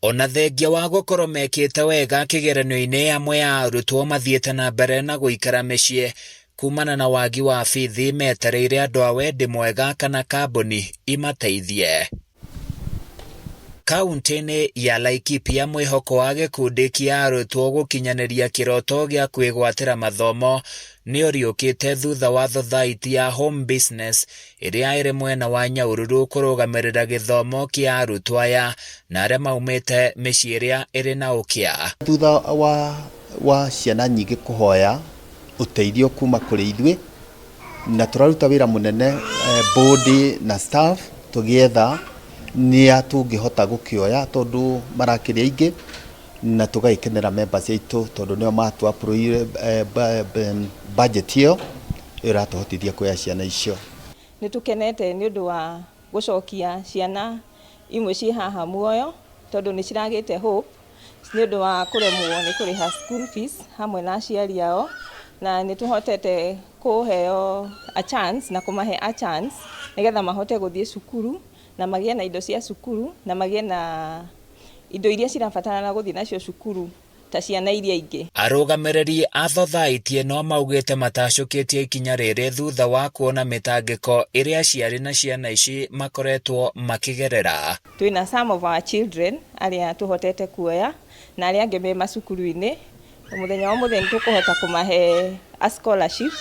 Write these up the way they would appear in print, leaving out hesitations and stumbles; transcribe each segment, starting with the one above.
Ona thengia wa gũkorwo mekĩte wega kĩgeranio-inĩ, amwe a arutwo mathiĩte na mbere na gũikara mĩciĩ kumana na wagi wa bithi metereire andũ a wendi mwega kana kambuni imateithie. Kauntĩ-inĩ ya Laikipia mwĩhoko wa gĩkundi kĩa arutwo gũkinyanĩria kĩroto gĩa kwĩgwatĩra mathomo nĩ ũriũkĩte thutha wa thothaiti ya Home Business ĩrĩa ĩrĩ mwena wa Nyahururu kũrũgamĩrĩra gĩthomo kĩa arutwo aya na arĩa maumĩte mĩciĩ ĩrĩa ĩrĩ na ũkĩa. Thutha wa ciana nyingĩ kũhoya ũteithio kuma kũrĩ ithuĩ, na tũraruta wĩra mũnene board na staff tũgĩetha nĩa tũngĩhota gũkĩoya tondũ marakĩrĩ aingĩ, na tũgagĩkenera members aitũ tondũ nĩo matũ approve budget ĩyo ĩratũhotithia kuoya ciana icio. Nĩ tũkenete nĩ ũndũ wa gũcokia ciana imwe ciĩ haha muoyo tondũ nĩ ciragĩte hope nĩ ũndũ wa kũremwo nĩ kũrĩha school fees hamwe na aciari ao, na nĩ tũhotete kũheo a chance na kũmahe a chance nĩgetha mahote gũthiĩ cukuru na magĩe na indo cia cukuru na magĩe na indo iria cirabatarana gũthiĩ nacio cukuru ta ciana iria ingĩ. Arũgamĩrĩri a thothaiti ĩno maugĩte matacũkĩtie ikinya rĩrĩ thutha wa kuona mĩtangĩko ĩrĩa aciari na ciana ici makoretwo makĩgerera. Twĩna some of our children arĩa tũhotete kuoya na arĩa angĩ me macukuru-inĩ. Mũthenya wa ũmũthĩ nĩ tũkũhota kũmahe a scholarship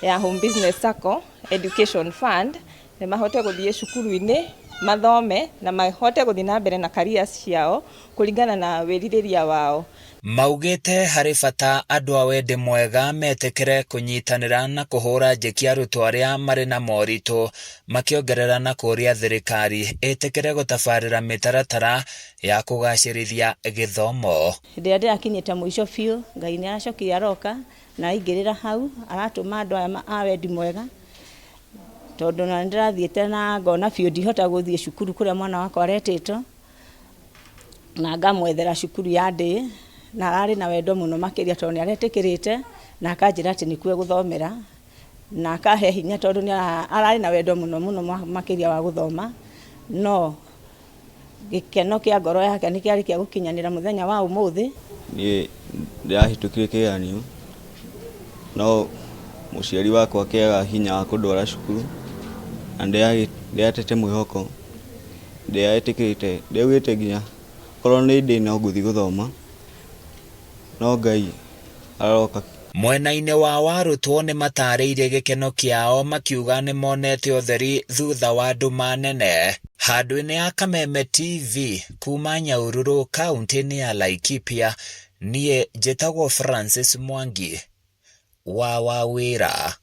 ya Home Business Sacco Education Fund nĩ mahote gũthiĩ cukuru-inĩ mathome na mahote gũthiĩ na mbere na careers ciao kũringana na wĩrirĩria wao. Maugĩte harĩ bata andũ a wendi mwega metĩkĩre kũnyitanĩra na kũhũra njeki arutwo arĩa marĩ na moritũ, makĩongerera na kũũria thirikari ĩtĩkĩre gũtabarĩra mĩtaratara ya kũgacĩrithia gĩthomo. Hĩndĩ ĩrĩa ndĩrakinyĩte mũico biũ, Ngai nĩ aracokire aroka na aingĩrĩra hau, aratũma andũ aya a wendi mwega, tondũ na nĩndĩrathiĩte na ngona biũ ndihota gũthiĩ cukuru kũrĩa mwana wakwa aretĩtwo, na ngamwethera cukuru ya ndĩ, na ararĩ na wendo mũno makĩria tondũ nĩ aretĩkĩrĩte na akanjĩra atĩ nĩkuo egũthomera, na akahe hinya tondũ nĩ ararĩ na wendo mũno mũno makĩria wa gũthoma, no gĩkeno kĩa ngoro yake nĩ kĩarĩ kĩa gũkinyanĩra mũthenya wa ũmũthĩ. Niĩ ndĩrahĩtũkire kĩgeranio no mũciari wakwa akĩaga hinya wa kũndwara cukuru na ndĩratete mwĩhoko, ndĩretĩkĩrĩte, ndĩraugĩte nginya korwo nĩ ndĩ no ngũthiĩ gũthoma no Ngai aroka. Mwena-inĩ wa arutwo nĩ matarĩirie gĩkeno kĩao makiuga nĩ monete ũtheri thutha wa nduma nene. Handũ-inĩ ya Kameme TV kuma Nyahururu kauntĩ-inĩ ya Laikipia, niĩ njĩtagwo Francis Mwangi wa Wawĩra.